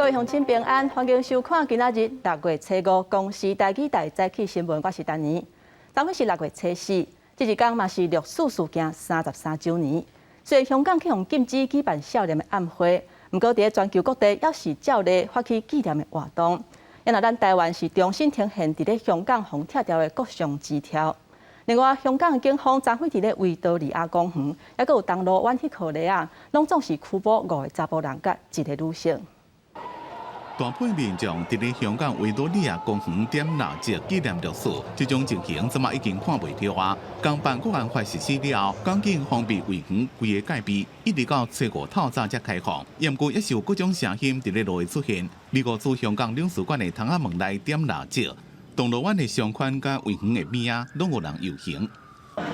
各位鄉親平安，歡迎收看今仔日6月初五公視台語台早起新聞，我是丹妮。昨昏是6月初四，這一工嘛是六四事件33週年。雖然香港去予禁止舉辦少年的暗會，毋過佇咧全球各地猶是照例發起紀念的活動。啊若咱台灣是重新呈現佇咧香港予拆掉的國殤之柱。另外，香港的警方昨昏佇咧維多利亞公園，猶閣有銅鑼灣彼箍犁仔，攏總是拘捕五个查埔人佮一个女性。大批民眾佇咧香港維多利亞公園點蠟燭紀念六四，這種情形這馬已經看袂著啊！港版國安法實施了後，港警封閉維園規个戒備，一直到初五透早才開放。毋過猶是有各種聲音佇咧路會出現。美國駐香港領事館的窗仔門內點蠟燭，銅鑼灣的商圈佮維園的邊仔，攏有人遊行。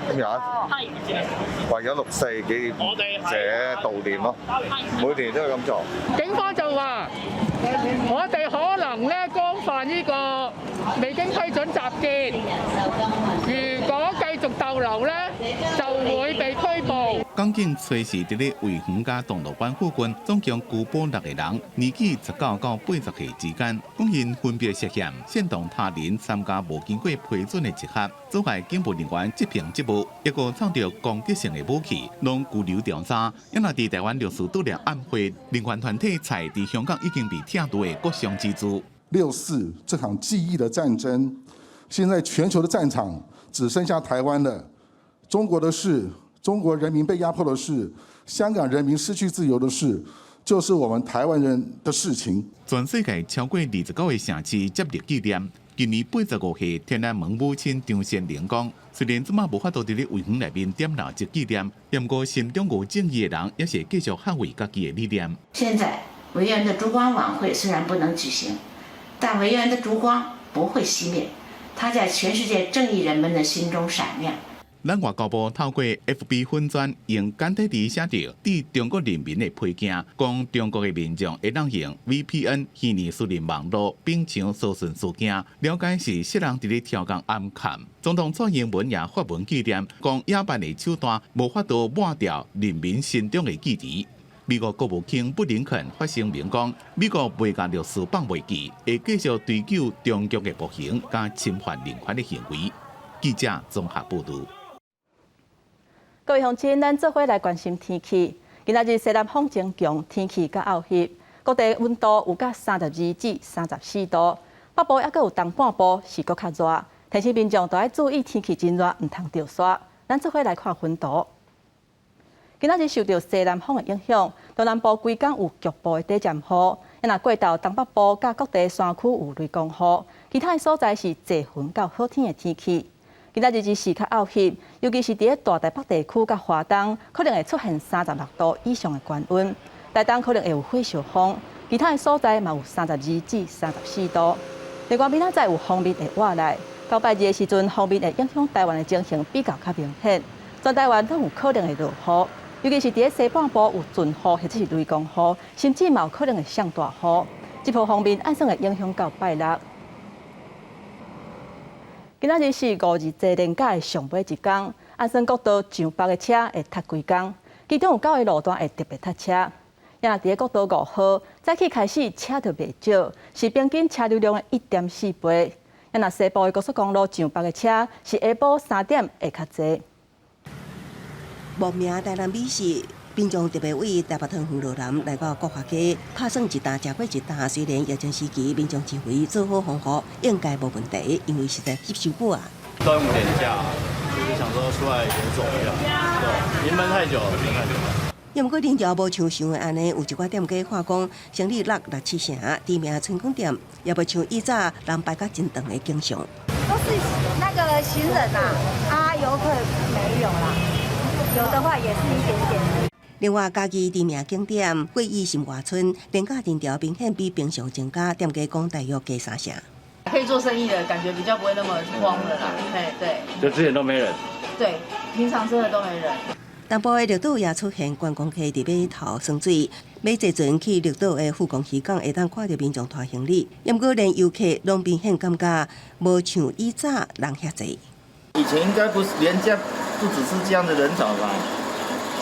今日為咗六四紀念者悼念咯，每年都係咁做。警方就話：我哋可能咧干犯呢個未經批准集結，如果繼續逗留咧，就會被拘捕。港警初四佇咧維園佮銅鑼灣附近，總共拘捕六個人，年紀19到80歲之間，講𪜶分別涉嫌煽動他人參加無經過批准的集合，阻礙警務人員執行職務，抑閣藏著攻擊性的武器，攏拘留調查。啊若佇台灣六四悼念暗會，人權團體採佇香港已經被拆除的國殤之柱。六四這場記憶的戰爭，現在全球的戰場只剩下台灣了。中國的事，中國人民被壓迫的事，香港人民失去自由的事，就是我們台灣人的事情。全世界超過29個城市接力紀念。今年85歲天安門母親張先玲講，雖然這馬無法度佇咧維園內面點蠟燭紀念，毋過心中有正義的人，猶是會繼續捍衛家己的理念。現在維園的燭光晚會雖然不能舉行，但維園的燭光不會熄滅，它在全世界正義人們的心中閃亮。咱外交部透過 FB 粉專用簡體字寫著致中國人民的批件，講中國的民眾會當用 VPN 虛擬私人網路秉像搜尋事件，了解是啥人佇咧挑工暗崁。總統蔡英文也發文紀念，講野蠻的手段無法度抹掉人民心中的記憶。美國國務卿布林肯發聲明講，美國袂共六四放袂記，會繼續追究中共的暴行佮侵犯人權的行為。記者綜合報導。各位鄉親，咱做伙來關心天氣。今仔日西南風增強，天氣較漚熱，各地溫度有到32至34度。北部猶閣有東半部是閣較熱，提醒民眾都愛注意天氣真熱，毋通著沙。咱做伙來看雲圖。今仔日受著西南風的影響，東南部規工有局部的短暫雨，若過晝東北部佮各地山區有雷公雨，其他的所在是濟雲到好天的天氣。今仔日日時較漚熱，尤其是佇咧大台北地區佮華東，可能會出現36度以上的高溫。台東可能會有火燒風，其他的所在嘛有32至34度。另外，明仔載有鋒面會倚來，到拜二的時陣，鋒面會影響台灣的情形比較較明顯，全台灣攏有可能會落雨，尤其是佇咧西半部有陣雨或者是雷公雨，甚至嘛有可能會上大雨。這波鋒面按算會影響到拜六。今仔日是五日節連假的上尾一工，按算國道上北的車會塞規工，其中有九个路段會特別塞車。若佇咧國道5號，早起開始車就袂少，是平均車流量的1.4倍。若西部的高速公路上北的車是下晡3點會較濟。慕名台南美食，民眾特別為台北桃園羅南來到國華街，拍算一擔食過一擔。雖然疫情時期，民眾認為做好防護應該無問題，因為實在吸收飽啊。端午連假，就是想說出來遊走一下，對，已經悶太久了，悶太久了。毋過人潮無像想的按呢，有一寡店家看講生意落六七成，知名春卷店也無像以早人排甲真長的景象。都是那個行人啊，啊遊客沒有啦，有的話也是一點點。另外，嘉義知名景點過義新外村，連假人潮明顯比平常增加，店家講大約加三成。可以做生意的感覺比較不會那麼慌了啦，嘿，對。就之前都沒人。對，平常真的都沒人。東部的綠島也出現觀光客佇碼頭耍水，欲坐船去綠島的富岡漁港，會當看著民眾拖行李。毋過連遊客攏明顯感覺無像以早人遐濟。以前應該不是連假，不只是這樣的人潮吧？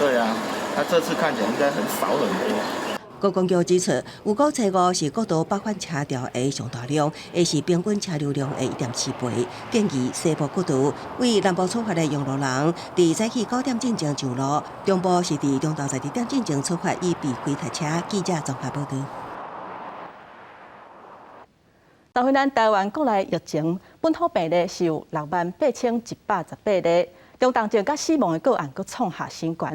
對啊，那這次看起來應該很少很多。觀光局指出，預估初五是國道北返車潮的上大量，會是平均車流量的1.7倍。建議西部國道為南部出發的用路人，佇早起9點進前上路；中部是佇中晝12點進前出發，以避開塞車。記者綜合報導。昨昏咱台灣國內疫情本土病例是有68,118例，中重症佮死亡的個案閣創下新高。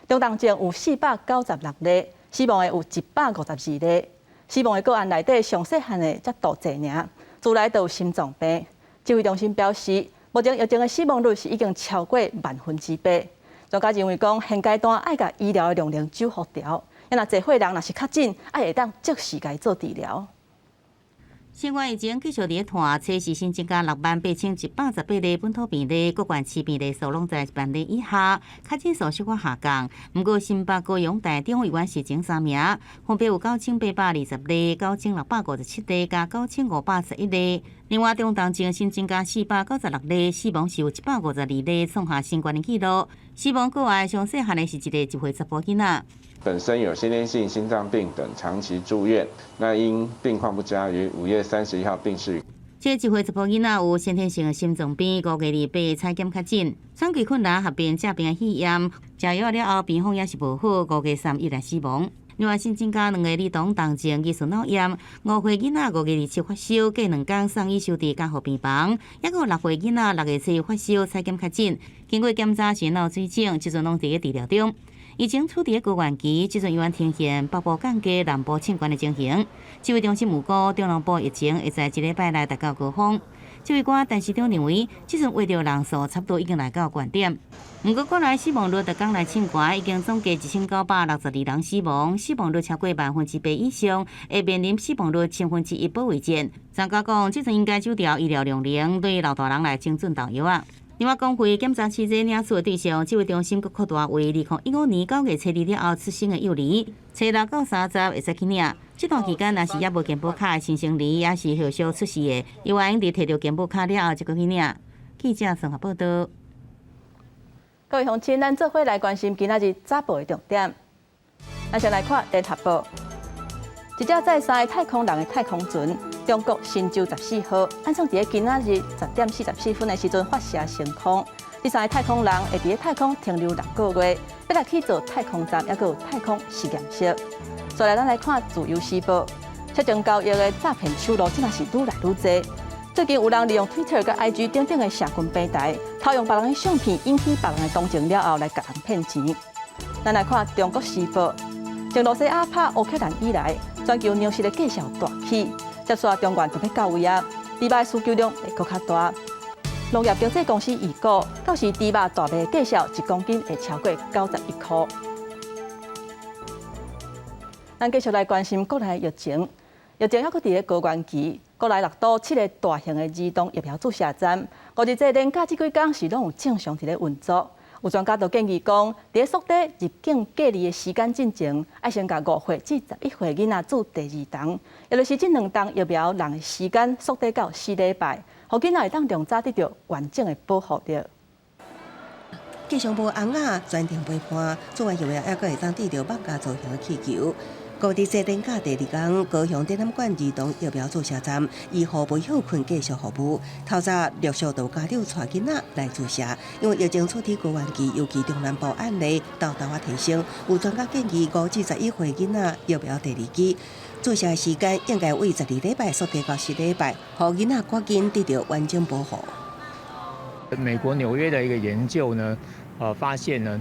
中重症有496例，死亡的有152例。死亡的個案內底上細漢的才度濟爾，自來就有心臟病。指揮中心表示，目前疫情的死亡率是已經超過8%。專家認為講，現階段愛共醫療的量能守協調，若濟歲人若是確診，愛會當即時共伊做治療。新冠疫情繼續佇咧拖，初四新增加68,118例本土病例，各縣市病例數攏在1萬例以下，確診數小可下降。毋過新北、高雄、台中猶原是前三名，分別有9820例、9657例佮9511例。另外，中重症新增加496例，死亡是有152例，創下新高的紀錄。死亡個案上細漢的是一個1歲查埔囡仔。本身有先天性心臟病等，長期住院，那因病況不佳，於5月31號病逝。這1歲查埔囡仔有先天性的心臟病，5月28採檢確診，喘氣困難合併這病肺炎，食藥了後病況也是無好，5月31日死亡。另外新增加兩個兒童重症疑似腦炎，5歲囡仔5月27發燒，過兩工送醫收治加護病房，抑閣有6歲囡仔6月7發燒，採檢確診，經過檢查是腦水腫，這陣攏佇咧治療中。疫情處佇咧高原期，這陣猶原呈現北部降低、南部升懸的情形。指揮中心預估，中南部疫情會在一禮拜內達到高峰。指揮官陳時中認為，這陣確診人數差不多已經來到懸點。毋過，國內死亡率逐工來升懸，已經總計1962人死亡，死亡率超過8%以上，會面臨死亡率1/1000保衛戰。專家講，這陣應該守牢醫療量能，對老大人來精準投藥啊。另外，公費檢查試劑領取的對象，指揮中心閣擴大為2015年9月初二了後出生的幼兒，初六到30會使去領。這段期間，若是猶無健保卡的新生兒，抑是後續出世的，猶會用佇提著健保卡了後，才閣去領。記者綜合報導。各位鄉親，咱做伙來關心今仔日早報的重點。咱先來看聯合報，一隻載三个太空人的太空船。中國神舟14號，按算佇咧今仔日10點44分的時陣發射升空。這三个太空人會佇咧太空停留6個月，欲來去做太空站，抑閣有太空實驗室。再來，咱來看《自由時報》，色情交易的詐騙手路真的是愈來愈濟。最近有人利用 Twitter 佮 IG 等等的社群平台，偷用別人的相片，引起別人的同情了後，來共人騙錢。咱來看《中國時報》，從羅西亞拍烏克蘭以來，全球糧食的價數大起。接續中原就欲到位啊，豬肉需求量會閣較大。農業經濟公司預估，到時豬肉大賣價數1公斤會超過91箍。咱繼續來關心國內疫情，疫情猶閣佇咧高原期，國內6都7個大型的兒童疫苗注射站，五日節連假這幾工是攏有正常佇咧運作。有專家就建議講，佇咧縮短入境隔離的時間進前，愛先共5歲至11歲囡仔注第二針，也就是這兩針疫苗人的時間縮短到4禮拜，予囡仔會當量早得著完整的保護力。繼續無尪仔全程陪伴，做完疫苗猶閣會當得著蠓仔造型的氣球。五日節連假第二工，高雄展覽館兒童疫苗注射站醫護無歇睏繼續服務。透早陸續都有家長帶囡仔來注射，因為疫情處佇高原期，尤其中南部案例沓沓仔提升。有專家建議，5至11歲囡仔疫苗第二劑注射時間應該為12禮拜縮短到10禮拜，予囡仔趕緊得著完整保護。美國紐約的一個研究呢，發現呢，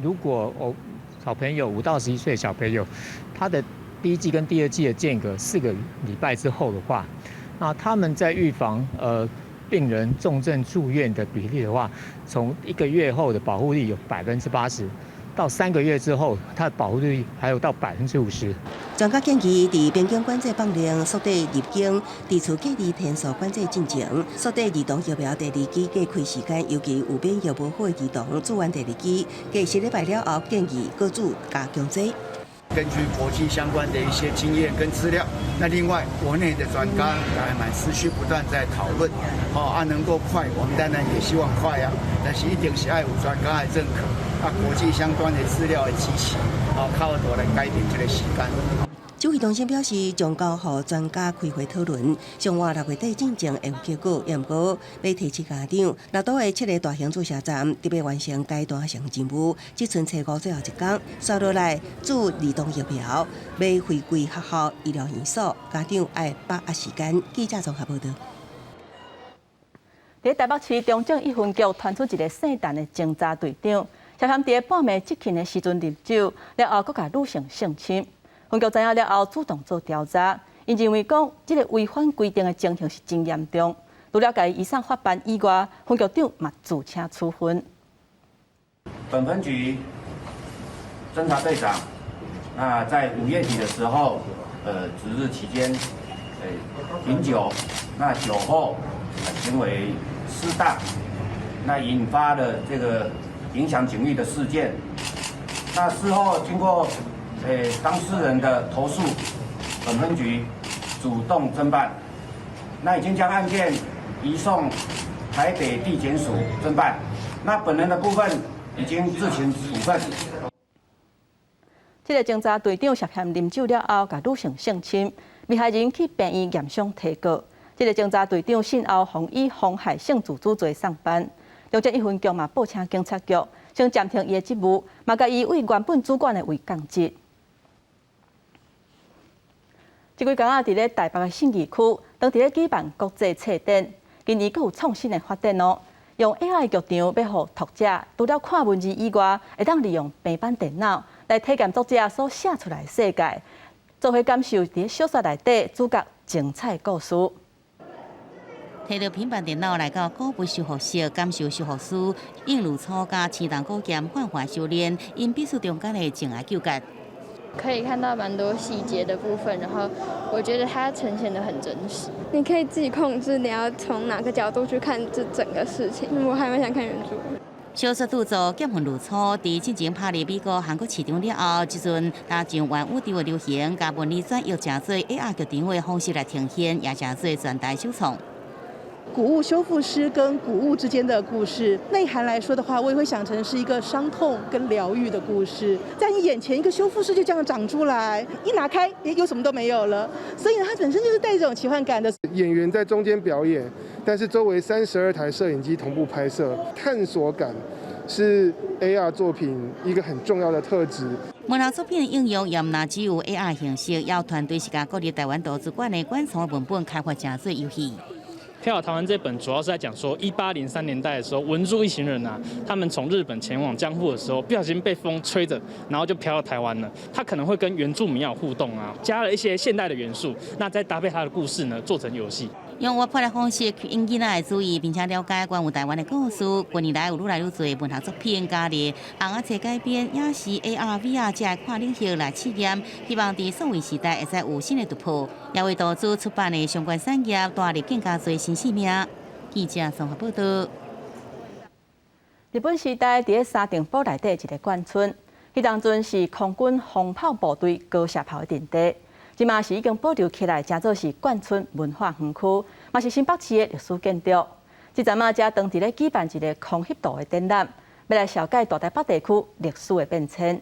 如果我小朋友5到11歲小朋友，他的第一劑跟第二劑的間隔4個禮拜之後的話，那他們在預防病人重症住院的比例的話，從一個月後的保護力有80%，到3個月之後，它的保護率還有到50%。專家建議，佇邊境管制放令縮短入境、佇厝隔離天數管制進程，縮短兒童疫苗第二劑隔開時間，尤其有免疫無好的兒童注完第二劑，隔10禮拜了後，建議閣注加強劑。第根據國際相關的一些經驗跟資料，那另外國內的專家也還蠻持續不斷在討論，哦啊能夠快，我們當然也希望快啊，但是一定是愛有專家的認可，啊國際相關的資料的支持，哦較有來改變這個時間。指揮中心表示，將交予專家開會討論，上晚6月底進前會有結果。也毋過欲提醒家長，六都的七个大型注射站特別完成階段性任務，這陣初五最後一工，紲落來注兒童疫苗，欲回歸學校、醫療院所，家長愛把握時間。記者綜合報道。佇台北市中正一分局傳出一个姓陳的偵查隊長，涉嫌佇半暝執勤的時陣啉酒，了後閣共女性性侵。分局知影了後，主動做調查，𪜶認為講這个違反規定的情形是真嚴重。除了共伊移送法辦以外，分局長嘛自請處分。本分局偵查隊長，那在5月底的時候，值日期間，飲酒，那酒後行為失當，那引發了這個影響警譽的事件。那事後經過當事人的投訴，本分局主動偵辦，那已經將案件移送台北地檢署偵辦。那本人的部分已經自請處分。這个偵查隊長涉嫌啉酒了後，共女性性侵，被害人去病院驗傷提告。這个偵查隊長訊後，予以妨害性自主罪送辦。中正一分局嘛報請警察局，先暫停伊的職務，嘛共伊對原本主管的位降職。這幾工仔，佇咧台北的信義區，當佇咧舉辦國際冊展，今年閣有創新的發展哦。用 AR 劇場，欲予讀者除了看文字以外，會當利用平板電腦來體驗作者所寫出來的世界，做伙感受佇咧小說內底主角精彩故事。提著平板電腦來到古物修復室，感受修復師用爐粗佮青銅古劍幻化修煉，𪜶彼此中間的情愛糾結。可以看到蠻多細節的部分，然後我覺得它呈現得很真實。你可以自己控制你要從哪個角度去看這整個事情。我還蠻想看原著。小說著作劍痕如初，佇進前拍入美國、韓國市場了後，這陣搭上元宇宙的流行，共文字轉譯成做 AR 劇場的方式來呈現，也成做全台首創。古物修復師跟古物之間的故事，內涵來說的話，我也會想成是一個傷痛跟療癒的故事。在你眼前，一個修復師就這樣長出來，一拿開，誒，又什麼都沒有了。所以呢，它本身就是帶這種奇幻感的。演員在中間表演，但是周圍32台攝影機同步拍攝，探索感是 AR 作品一個很重要的特質。文學作品應用也毋但只有 AR 形式，也有團隊是共國立臺灣圖書館的館藏文本開發成做遊戲。《飄遊臺灣》這本主要是在講說，1803年代的時候，文住一行人啊，他們從日本前往江戶的時候，不小心被風吹着，然後就飄到臺灣了。他可能會跟原住民有互動啊，加了一些現代的元素，那再搭配他的故事呢，做成遊戲。用活潑的方式吸引囡仔的注意，並且了解關於臺灣的故事。近年來有愈來愈濟文學作品加入尪仔冊改編，也是 AR、VR 這個跨領域來試驗，希望佇數位時代會使有新的突破，也為圖書出版的相關產業帶入更加濟新生命。記者綜合報道。日本時代佇咧三重埔內底一个眷村，彼當陣是空軍防炮部隊高射炮的陣地，這馬是已經保留起來，成做是眷村文化園區，嘛是新北市的歷史建築。這陣仔遮當佇咧舉辦一个空翕圖的展覽，欲來紹介大台北地區歷史的變遷。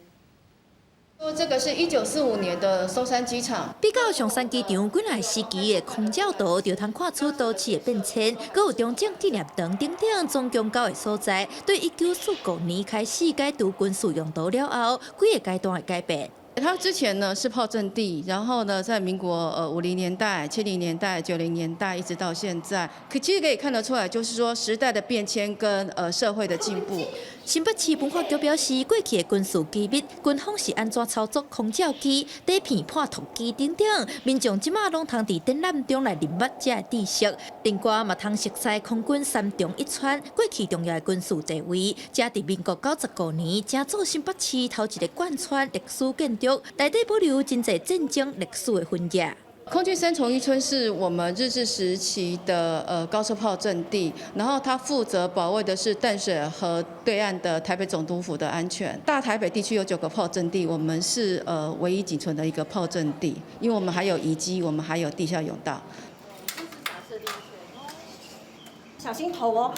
這個是1945年的松山機場。比較松山機場幾若時期的空照圖，就通看出都市的變遷。閣有中正紀念堂等等總共九个所在，對1945年開始改做軍事用途了後，幾个階段的改變。它之前呢是炮陣地，然後呢在民國50年代、70年代、90年代一直到現在，可其實可以看得出來，就是說時代的變遷跟社會的進步。新北市文化局表示，過去的軍事機密，軍方是按怎操作空照機、底片判讀機等等，民眾這馬攏通佇展覽中來認捌這个知識。另外嘛通熟悉空軍三重一川過去重要的軍事地位，這佇民國95年，成做新北市頭一个貫穿歷史建築，內底保留真濟戰爭歷史的痕跡。空軍三重一村是我們日治時期的高射炮陣地，然後它負責保衛的是淡水河對岸的台北總督府的安全。大台北地區有9個炮陣地，我們是唯一僅存的一個炮陣地，因為我們還有遺跡，我們還有地下甬道。小心頭哦！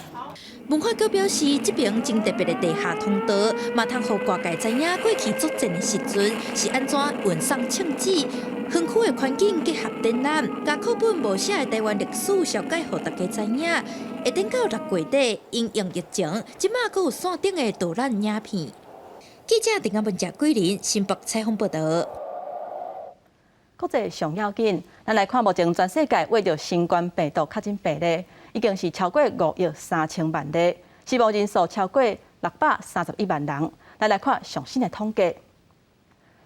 文化局表示，這爿真特別的地下通道，嘛通予外界知影過去作戰的時陣是按怎運送槍支。園區的環境結合展覽，共課本無寫的台灣歷史紹介予大家知影。會等到6月底，因應疫情，這馬閣有線頂的導覽影片。記者鄭亞文、謝桂林新北採訪報導。國際上要緊，咱來看目前全世界為著新冠病毒確診病例，已經是超過5億3千萬例，死亡人數超過631萬人。咱來看上新的統計，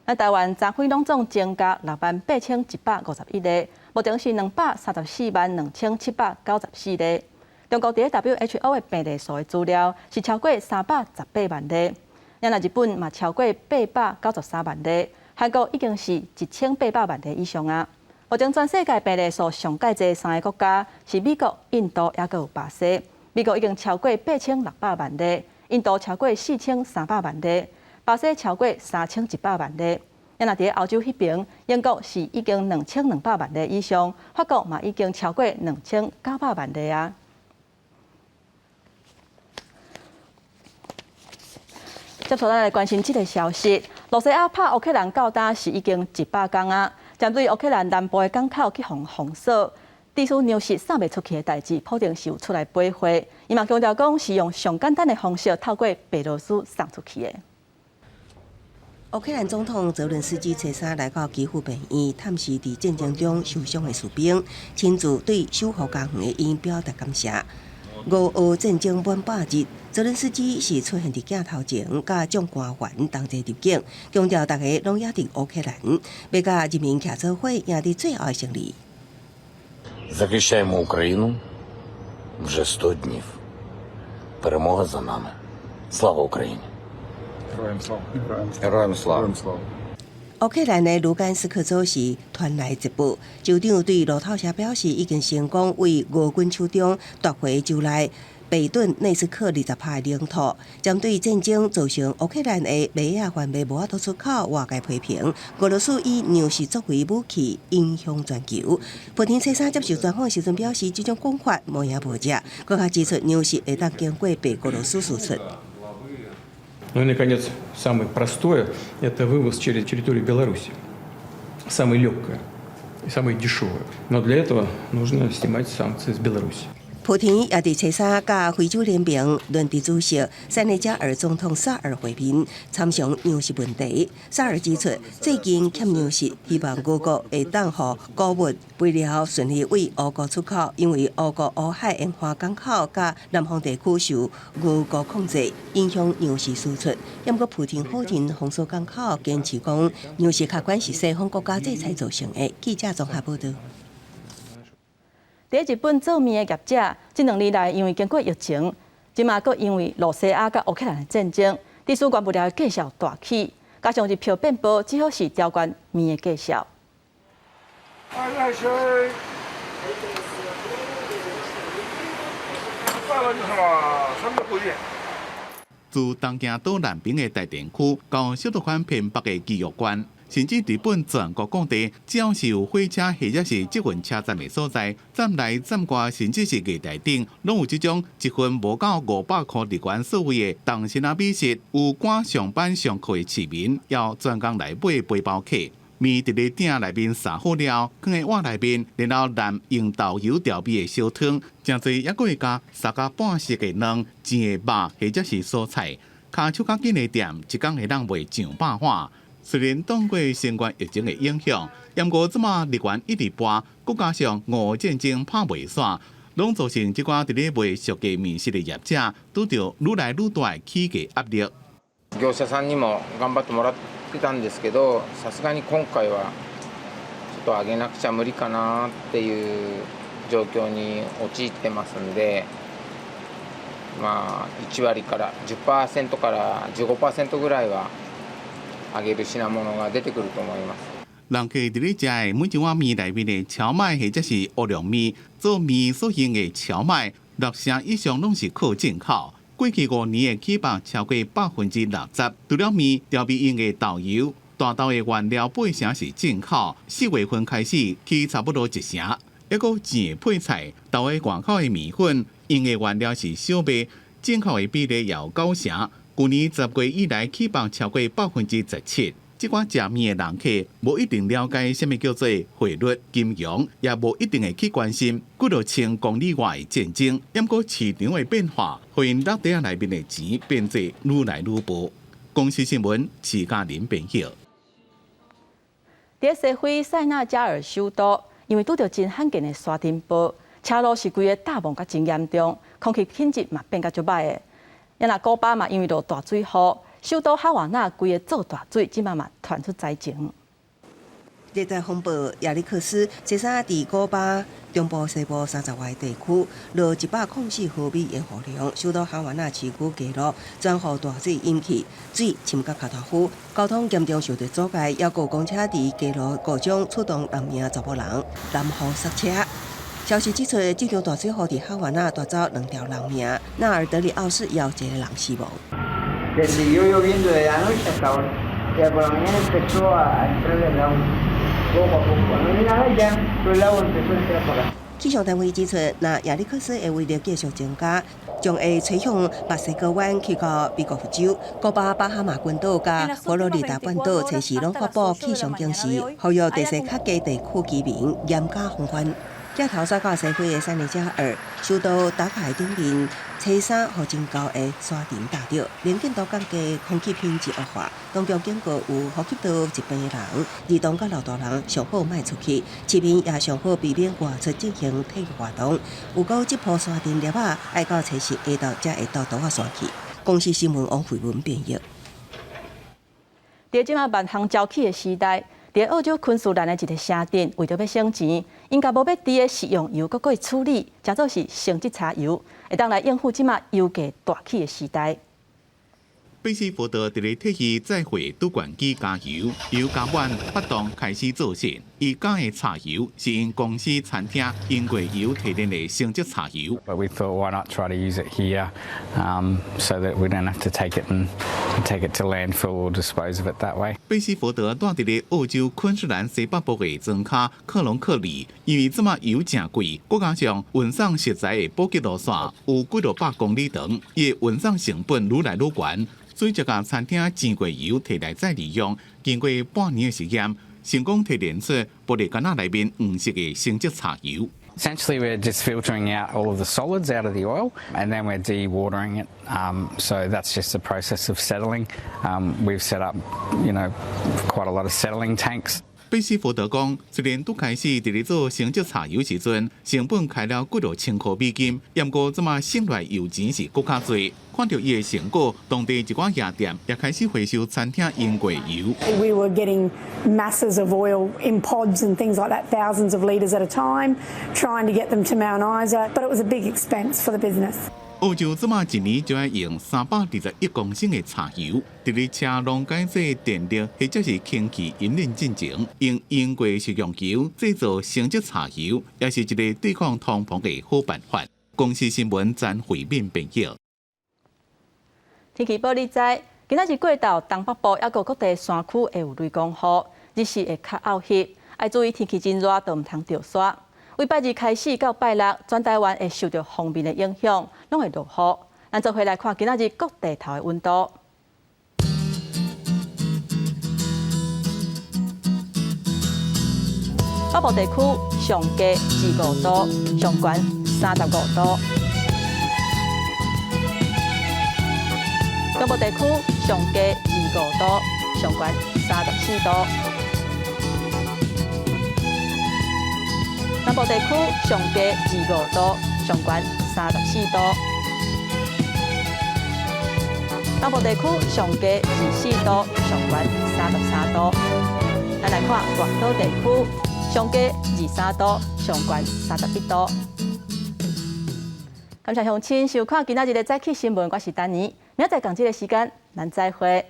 咱台灣昨昏攏總增加6萬8151例，目前是234萬2794例。中國佇 WHO 的病例數的資料是超過318萬例，若日本嘛超過893萬例。韓國已經是1800萬例以上啊！目前全世界病例數上蓋濟三个國家是美國、印度，抑閣有巴西。美國已經超過8600萬例，印度超過4300萬例，巴西超過3100萬例。若佇歐洲彼爿，英國是已經2200萬例以上，法國嘛已經超過2900萬例啊！接續咱來關心這個消息，羅西亞拍烏克蘭到今是已經100天啊，針對烏克蘭南部的港口去予封鎖，致使糧食送袂出去的代誌，普丁是有出來駁回，伊嘛強調講是用上簡單的方式透過白羅斯送出去的。烏克蘭總統澤倫斯基初三來到基輔病院探視佇戰爭中受傷的士兵，親自對守護家園的𪜶表達感謝。俄烏戰爭滿100日，澤倫斯基是出現佇鏡頭前，佮眾官員同齊入境，強調大家攏猶佇烏克蘭，欲佮人民徛做伙贏得最後的勝利。 Захищаємо Україну вже 100 днів. Перемога за нами. Слава Україні! Героям слава! Героям слава! 烏克蘭的盧甘斯克州是傳來捷報，州長對路透社表示，已經成功對俄軍手中奪回州內北頓內斯克20%的領土。針對戰爭造成烏克蘭的麥仔販賣無法度出口，外界批評俄羅斯以糧食作為武器影響全球。普丁初三接受專訪時陣表示，這種講法無影無跡，閣較指出糧食會當經過白俄羅斯輸出。 Ну и, наконец, самое простое – это вывоз через территорию Беларуси. Самое легкое и самое дешевое. Но для этого нужно снимать санкции с Беларуси. 普丁也佇初三佮非洲聯盟輪值主席塞內加爾總統薩爾會面，參詳糧食問題。薩爾指出，最近缺糧食，希望俄國會當予穀物肥料順利對烏國出口，因為烏國烏海沿岸港口佮南方地區受俄國控制，影響糧食輸出。毋過普丁否認封鎖港口，堅持講糧食缺管是西方國家制裁造成的。記者綜合報導。佇日本做麵的業者，這2年來因為經過疫情，這馬閣因為羅西亞佮烏克蘭的戰爭，致使原物料的價數大起，加上日票變薄，只好是調懸麵的價數。いらっしゃい。350円。自東京都南邊的大田區到首都圈偏北的埼玉縣，甚至日本全國各地，只要是有火車或者是捷運車站的所在，站內站外，甚至是月台頂，攏有這種一份無到500箍日元所謂的當時仔美食，有趕上班上課的市民，要專工來買背包客。麵佇咧鼎內面煠好了，囥佇碗內面，然後淋用豆油調味的燒湯，誠濟猶閣會加三加半熟的卵、煎的肉或者是蔬菜。跤手較緊的店，一工會當賣上百碗。雖然擋過新冠疫情的影響，毋過這馬日元一直跋，閣加上俄烏戰爭拍袂煞，攏造成這寡佇咧賣俗價麵食的業者，拄著愈來愈大的起價壓力。業者さんにも頑張ってもらってたんですけど、さすがに今回はちょっと上げなくちゃ無理かなっていう状況に陥ってますんで、まあ1割から10%から15%ぐらいは上げる品物が出てくると思います。人客佇咧食的每一碗麵內面的蕎麥或者是烏龍麵做麵所用的蕎麥，6成以上攏是靠進口。過去5年的起幅超過60%。除了麵調味用的豆油，大豆的原料8成是進口，4月份開始起差不多1成。抑閣煎的配菜，豆的外口的麵粉用的原料是小麥，進口的比例也有9成。去年10月以來起幅超過17%。這寡食麵的人客無一定了解啥物叫做匯率、金融，也無一定會去關心幾落千公里外的戰爭。毋過市場的變化，予𪜶落袋仔內面的錢變做愈來愈薄。公視新聞，徐嘉玲編譯。佇西非塞納加爾首都，因為拄著真罕見的沙塵暴，車路是規个罩霧甲真嚴重，空氣品質嘛變甲足䆀的。啊，若古巴嘛因為落大水雨，首都哈瓦那規个做大水，這馬嘛傳出災情。熱帶風暴亞歷克斯，星期三佇古巴中部西部30外地區落104毫米的雨量，首都哈瓦那市區街路全予大水淹去，水深到跤頭趺，交通嚴重受到阻礙，抑閣有公車佇街路故障出動人命查某人攔雨剎車。消息指出，這場大水雨佇哈瓦那帶走兩條人命，納爾德里奧市也有一個人死亡。 Que siguió lloviendo de anoche hasta ahora. Que por la mañana empezó a entrar el agua, poco a poco. No nada, ya todo el agua empezó a entrar para acá. 氣象單位指出，若亞歷克斯的威力繼續增加，將會吹向墨西哥灣去到美國佛州、古巴、巴哈馬群島佮佛羅里達半島，隨時攏發布氣象警示，呼籲地勢較低地區居民嚴加防範。鏡頭轉到西非的塞內加爾，首都達卡的頂面，初三予真厚的沙塵罩著，能見度降低，空氣品質惡化。當局警告有呼吸道疾病的人，兒童佮老大人上好莫出去，市民也上好避免外出進行體育活動。有講這波沙塵粒仔，愛到初四下晝才會到島仔散去。公視新聞王慧文編譯。佇這馬萬項招起的時代，佇澳洲昆士蘭的一个城鎮，為著欲省錢，𪜶共無欲挃的食用油閣閣處理，成做是生質柴油，會當來應付這馬油價大起的時代。貝斯福德佇咧替伊載貨拄罐機加油，油加滿，發動開始做線。伊加的柴油是𪜶公司餐廳用過油提煉的生質柴油。 But we thought, why not try to use it here, so that we don't have to take it and take it to landfill or dispose of it that way. 貝斯福德蹛佇咧澳洲昆士蘭西北部的莊跤克隆克里，因為這馬油誠貴，閣加上運送食材的補給路線有幾落百公里長，伊的運送成本愈來愈懸。所以這家餐廳煎過油提來再利用，經過半年的實驗，成功提煉出玻璃罐仔內面黃色的生質柴油。 Essentially, we're just filtering out all of the solids out of the oil, and then we're dewatering it. So that's just a process of settling. We've set up quite a lot of settling tanks. 貝斯福德講，雖然拄開始佇咧做生質柴油時陣，成本開了幾落千箍美金，毋過這馬省來油錢是閣較濟。看著伊的成果，當地一寡夜店也開始回收餐廳用過油。 We were getting masses of oil in pods and things like that, thousands of litres at a time, trying to get them to Mount Isa, but it was a big expense for the business. 澳洲這馬一年就愛用321公升的柴油，佇咧車輛改做電力或者是氫氣引擎進前，用用過食用油製造生質柴油，也是一个對抗通膨的好辦法。公視新聞詹慧敏編譯。天氣報你知，今仔日過晝東北部抑閣各地山區會有雷公雨，日時會較漚熱，愛注意天氣真熱，就毋通著沙。對拜二開始到拜六，全台灣會受著鋒面的影響，攏會落雨。咱做伙來看今仔日各地頭的溫度。北部地區上低25度，上懸35度。中部地區上低25度，上懸34度。南部地區上低25度，上懸34度。北部地區上低24度，上懸33度。咱來看外島地區上低23度，上懸31度。感謝鄉親收看今仔日的早起新聞，我是丹妮，明仔載仝這个時間，咱再會。